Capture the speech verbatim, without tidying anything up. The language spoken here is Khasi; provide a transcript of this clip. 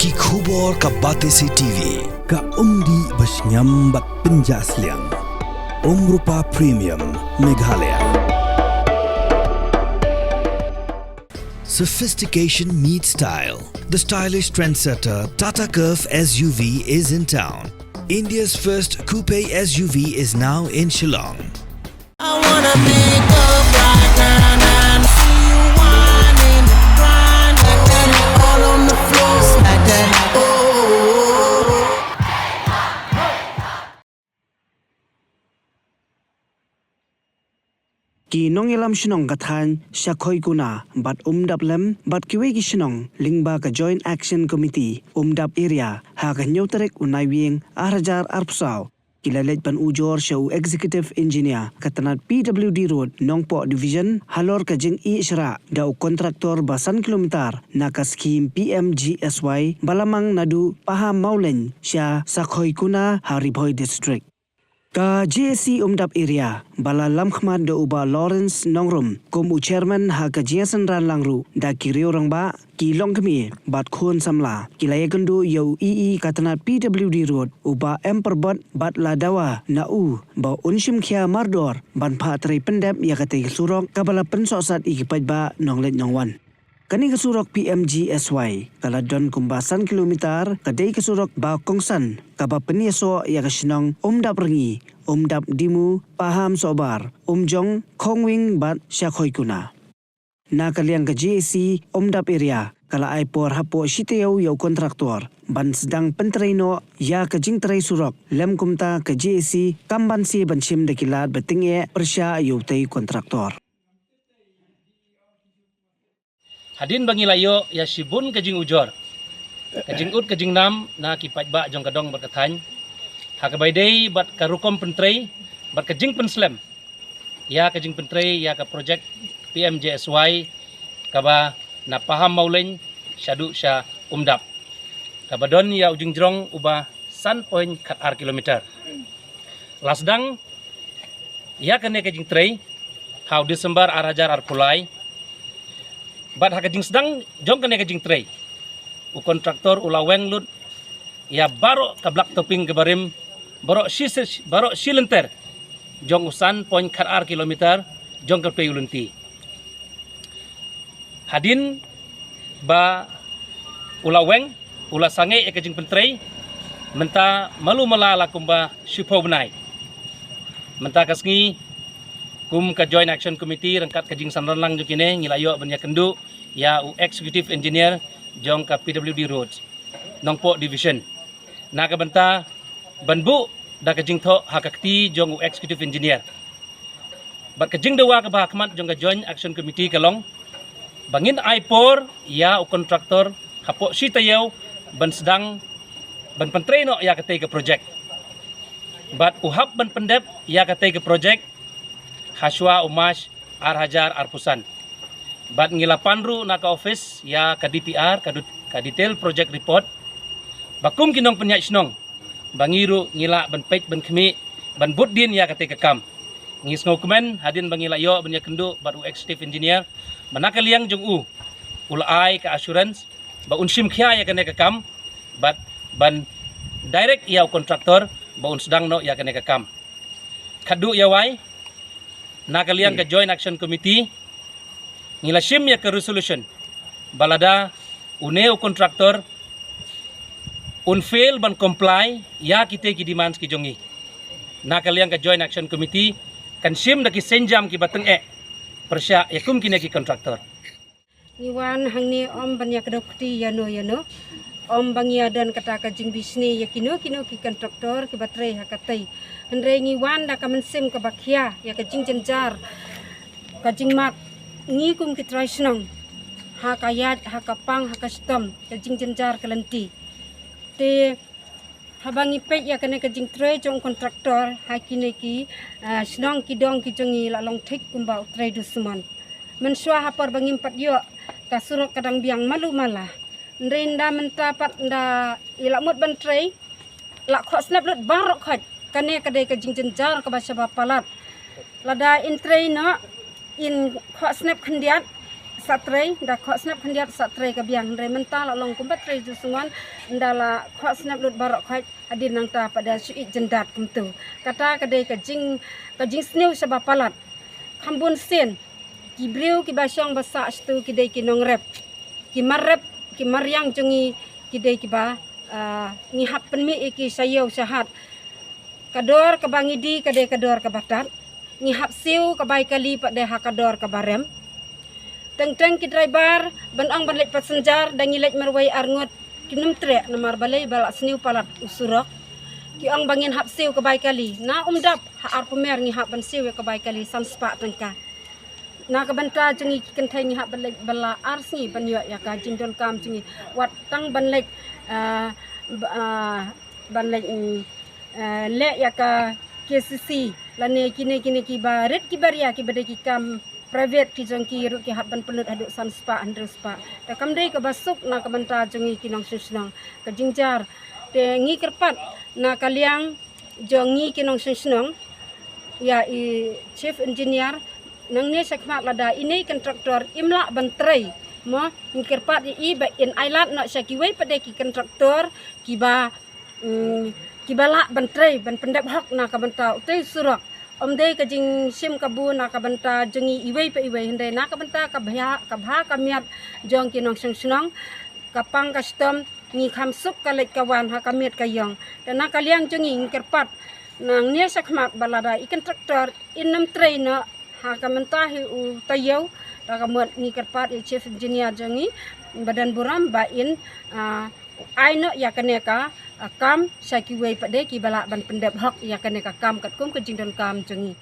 Ki khubor ka Batesi T V. Ka umdih ba shngiam bad pynjah sliang. Umrupa Premium Meghalaya. Sophistication meets style. The stylish trendsetter Tata Curvv S U V is in town. India's first coupe S U V is now in Shillong. I wanna pick up right now, now. See you whining, grinding, all on the floor, smack that. Oh. Ki nongïalam shnong ka thaiñ Shakhoikuna bad Umdap Lem bad kiwei ki shnong lyngba ka Joint Action Committee Umdap Area ha ka hynñiew tarik u Naiwieng ar hajar arphew saw ki la leit ban ujor sha u Executive Engineer ka tnat P W D Road, Nongpoh Division, halor ka jingïehshrah da u kontraktor ba san kilometer na ka skhim P M G S Y ba la mang naduh Pahammawlein sha Shakhoikuna ha Ri Bhoi District. Ka J A C Umdap Area ba la lamkhmat da u Bah Lawrence Nongrum kum u chairman ha ka jingïasynran lang ruh da ki riew rangbah, ki longkmie bad khun samla, ki la ïakynduh ïa u E E ka tnat P W D Road, u Bah M Pyrbot, bad la dawa na u ba un shim khia mardor ban phah trei pyndep ïa katei ka surok kaba la pynsohsat ïa ki paidbah nongleit nongwan. Kane ka surok P M G S Y ka la don kumba san kilometer, ka dei ka surok ba kongsan kaba pynïasoh ïa ka shnong Umdap Rngi, Umdap Dimu, Paham Sohbar, Umjong, Khongwing bad Shakhoikuna. Na ka liang ka J A C Umdap Area ka la ai por hapoh shi taïew ïa u kontraktor ban sdang pyntrei noh ïa ka jingtrei surok, lem kumta ka J A C kam banse ban shim da ki lad ba tyngeh pyrshah ïa utei u kontraktor. Hadien ba ngi la ïoh ïa shibun ka jingujor, ka jingud ka jingnam na ki paidbah jong ka dong bad ka thaiñ ha kaba ïadei bad ka rukom pyntrei bad ka jingpynslem ïa ka jingpyntrei ïa ka projek P M G S Y kaba na Pahammawlein shaduh sha Umdap, kaba don ïa u jingjrong uba san point khat ar kilometer. La sdang ïa kane ka jingtrei ha u December ar hajar arphew lai. Bad ha ka jingsdang jong kane ka jingtrei, u kontraktor u la weng lut ïa baroh ka black topping kaba rim baroh shi, baroh shi lynter jong u san point khat ar kilometer jong ka pei u lynti. Hadien ba u la weng, u la sangeh ïa ka jingpyntrei, mynta malu mala la kumba shiphew bnai. Mynta ka sngi, kum ka Joint Action Committee ryngkat ka jingsynran lang jong kine, ngi la ïoh ban ïakynduh ïa u Executive Engineer jong ka P W D Road, Nongpoh Division, na ka bynta ban buh da ka jingthoh ha ka kti jong u Executive Engineer. Bad ka jingdawa kaba ha khmat jong ka Joint Action Committee ka long ba ngin ai por ïa u kontraktor hapoh shi taïew ban sdang ban pyntrei noh ïa katei ka projek. Bad u hap ban pyndep ïa katei ka projek ha shuwa u March ar hajar arphew san. Bad ngi la pan ruh na ka office ïa ka D P R, ka du-, ka detail project report, ba kum ki nongpynïaid shnong ba ngi ruh ngi lah ban peit ban khmih ban bud dien ïa katei ka kam. Ngi sngewkmen hadien ba ngi la ïoh ban ïakynduh bad u Executive Engineer ba na ka liang jong u, u la ai ka assurance ba un shim khia ïa kane ka kam bad ban direct ïa u kontraktor ba un sdang noh ïa kane ka kam. Khadduh ïa wai, na ka liang ka Joint Action Committee, ngi la shim ïa ka resolution ba lada une u kontraktor un fail ban comply ïa kitei ki demands ki jong ngi, na ka liang ka Joint Action Committee kan shim da ki sienjam kiba tyngeh pyrshah ïa kum kine ki kontraktor. Ngi wan hangne ym ban ïa kdew kti ïano ïano, ym ba ngi ïa don kata ka jingbishni ïa kino kino ki kontraktor kiba trei ha katei. Hynrei ngi wan da ka mynsiem kaba khia ïa ka jingjynjar, ka jingmad ngi kum ki trai shnong ha ka ïaid, ha ka pang, ha ka shitom, ka jingjynjar ka lynti. Te haba ngi peit ïa kane ka jingtrei jong u kontraktor ha kine ki, ah, shnong ki dong ki jong ngi la long thik kumba u trei dusmon. Mynshuwa ha por ba ngim pat ïoh, ka surok ka dang biang malu mala. Hynrei ynda mynta pat ynda i la mut ban trei, la khohsnep lut baroh khoit. Kane ka dei ka jingjynjar kaba shaba palat. Lada in trei noh, in khohsnep khyndiat, Sa trei, da khoh snap khyndiat sa trei ka biang, hynrei mynta la long kumba trei ju sngon, nda la khoh snap lut baroh khoit, hadien nangta pat da shu ïeit jyndat kumtu. Kata ka dei ka jing, ka jingsniew shaba palat. Kham bun sien, ki briew kiba shong ba sah shatu ki dei ki nongrep. Ki mar rep, ki mar ïang jong ngi ki dei kiba, ah, ngi hap pynmih ïa ki sha ïew sha hat. Ka dor kaba ngi die ka dei ka dor kaba tad. Ngi hap siew ka bai kali pat dei ha ka dor kaba rem. Teng teng ki driver ban ong ban leit passenger, da ngi leit marwei arngut, kim nym treh namar balei ba la sniew palat u surok. Ki ong ba ngin hap siew ka bai kali. Na um dap, ha arphew mer ngi hap ban siew ïa ka bai kali san spah tyngka. Na ka bynta jong ngi ki kynthei ngi hap ban leit bylla ar sngi ban ïoh ïa ka jingdonkam jong ngi. Wat tang ban leit, ah, ba, ah, ban leit, mm, ah, leh ïa ka K C C lane kine, kine kiba rit kiba ria kiba dei ki kam private ki jong ki ruh ki hap ban pynlut haduh san spah hynriew spah. Te kam dei kaba suk na ka bynta jong ngi ki nongshong shnong. Ka jingjia te ngi kyrpad na ka liang jong ngi ki nongshong shnong ïa i Chief Engineer, nangne shakhmat lada ine i contractor im lah ban trei, mo, ngi kyrpad ïa i ba in ai lad noh sha kiwei pat de ki contractor kiba, mm, kiba lah ban trei ban pyndep hok na ka bynta utei u surok. Ym dei ka jingshim kabu na ka bynta jong ngi iwei pa iwei, hynrei na ka bynta ka bha, ka bha ka miat jong ki nongshong shnong, ka pang ka shitom, ngi kham suk ka leit ka wan ha ka miet ka ïong. Te na ka liang jong ngi ngi kyrpad nangne shakhmat ba lada i contractor in nym trei noh ha ka mynta hi u taïew, da ka mut ngi kyrpad ïa i Chief Engineer jong ngi ba don burom ba in, ah, ai noh ïa kane ka, ah, kam sha kiwei pat de kiba lah ban pyndep hok ïa kane ka kam katkum ka jingdonkam jong ngi.